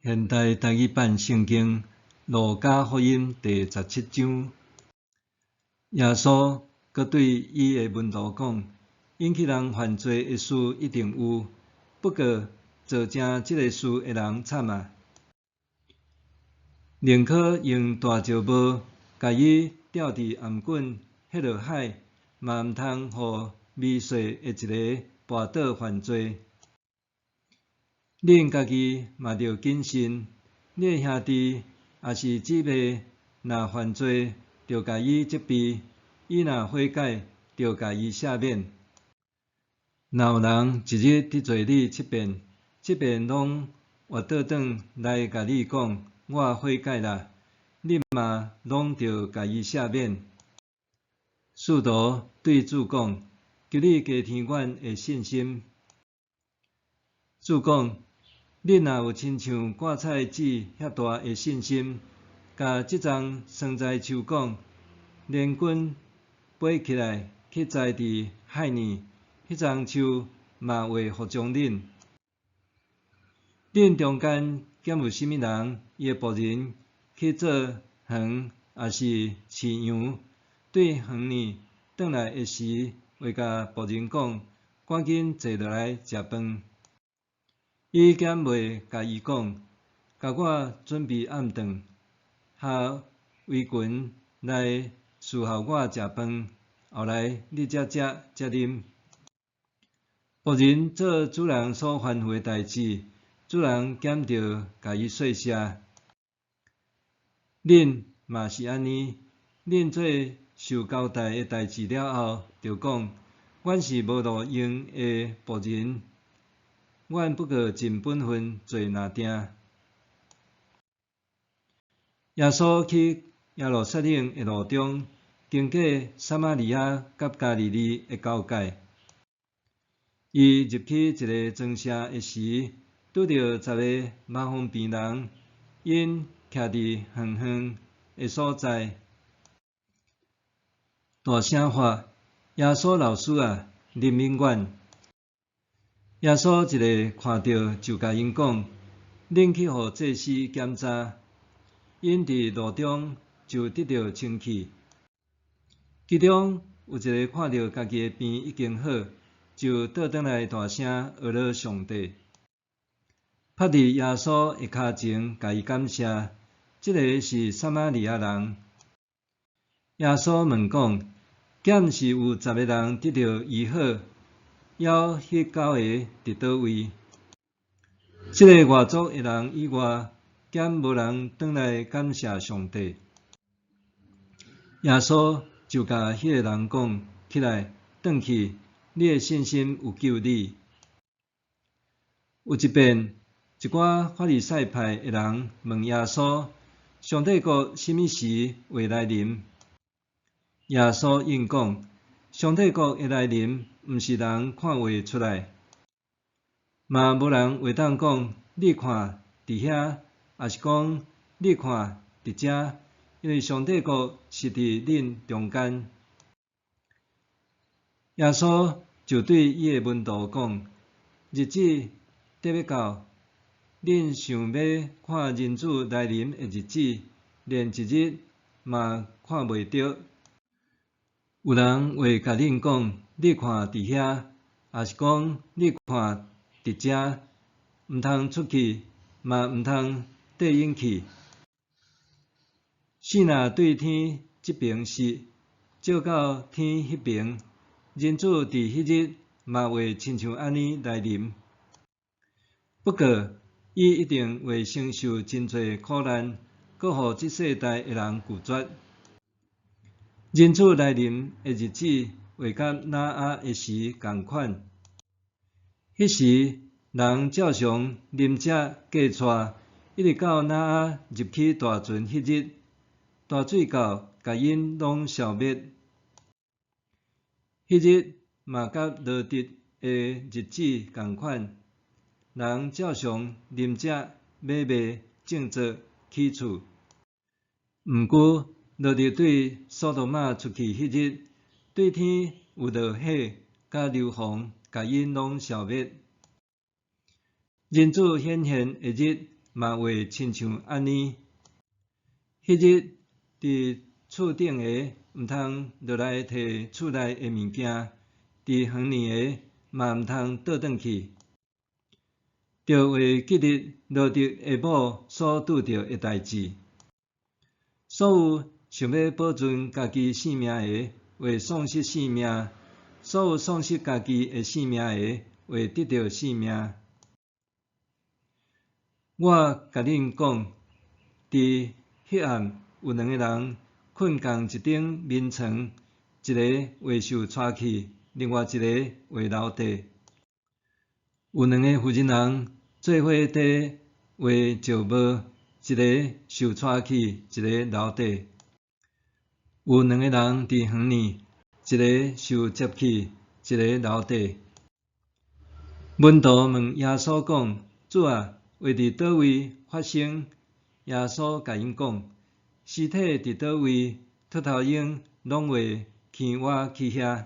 現代台語版聖經路加福音第17章，耶穌閣對伊的門徒講：引起人犯罪的事一定有，不過做成這个事的人慘啊！寧可用大石磨共伊吊佇頷頸彼落海，嘛毋通予微細的一个跋倒犯罪。恁家己嘛著謹慎，你的兄弟抑是姊妹若犯罪，著共伊責備；伊若悔改，著共伊赦免。若有人一日得罪你七遍，七遍攏倚倒轉來共你講：我悔改啦，你嘛攏著共伊赦免。使徒對主講：求你加添阮的信心。主講：恁若有親像芥菜籽遐大的信心，共這叢桑棑樹講：連根拔起來去栽佇海裡，彼叢樹嘛會服從恁。恁中間敢有啥物人，伊的僕人去做園抑是飼羊，對園裡轉來的時，會共僕人講：趕緊坐落來食飯？伊敢袂共伊講：共我準備暗頓，縖圍裙來伺候我食飯，後來你才食才啉？僕人做主人所吩咐的代誌，主人敢著共伊說謝？恁嘛是按呢，恁做受交代的代誌了後，著講：阮是無路用的僕人，阮不過盡本分做若定。耶穌去耶路撒冷的路中，經過撒瑪利亞佮加利利的交界。伊入去一个莊城的時，拄著十个麻風病人，𪜶徛佇遠遠的所在，大聲喊：耶穌老師啊，憐憫阮！耶穌一个看著，就共𪜶講：恁去予祭司檢查。𪜶佇路中就得著清氣。其中有一个看著家己的病已經好，就倒轉來大聲呵咾上帝，趴佇耶穌的跤前，共伊感謝。這个是撒瑪利亞人。耶穌問講：敢毋是有十个人得著醫好，猶彼九个佇佗位？這个外族的人以外，敢無人轉來感謝上帝？耶穌就共彼个人講：起來，轉去，你的信心有救你。有一遍，一寡法利賽派的人問耶穌：上帝國啥物時會來臨？耶穌應講：上帝國的來臨，毋是人看畫出來，嘛無人會當講：你看佇遐，抑是講你看佇遮，因為上帝國是佇恁中間。耶穌就對伊的門徒講：日子得欲到，恁想欲看人子來臨的日子，連一日嘛看袂著。有人會共恁講：你看佇遐，抑是講你看佇遮，毋通出去，嘛毋通綴𪜶去。星若對天這爿爍，照到天彼爿，人子佇彼日嘛會親像按呢來臨。不過，伊一定會承受真濟苦難，閣予這世代的人拒絕。人子來臨的日子，會佮挪亞的時仝款。彼時，人照常啉食嫁娶，一直到挪亞入去大船彼日，大水到，共𪜶攏消滅。彼日嘛佮羅得的日子仝款，人照常啉食、買賣、種植、起厝。毋過，羅得對所多瑪出去彼日，對天有落火佮硫磺，共𪜶攏消滅。人子顯現的日，嘛會親像按呢。彼日，佇厝頂的毋通落來提厝內的物件，佇園裡的嘛毋通倒轉去。著會記得羅得的某所拄著的代誌。所有想欲保存家己性命的，會喪失性命；所有喪失家己的性命的，會得著性命。我共恁講，佇彼暗有兩个人睏仝一頂眠床，一个會受帶去，另外一个會留低。有兩个婦人人做伙佇畫石磨，一个受帶去，一个留低。有兩个人佇園裡，一个受接去，一个留低。門徒問耶穌講：主啊，會佇佗位發生？耶穌共𪜶講：屍體佇佗位，禿頭鷹攏會牽窩去遐。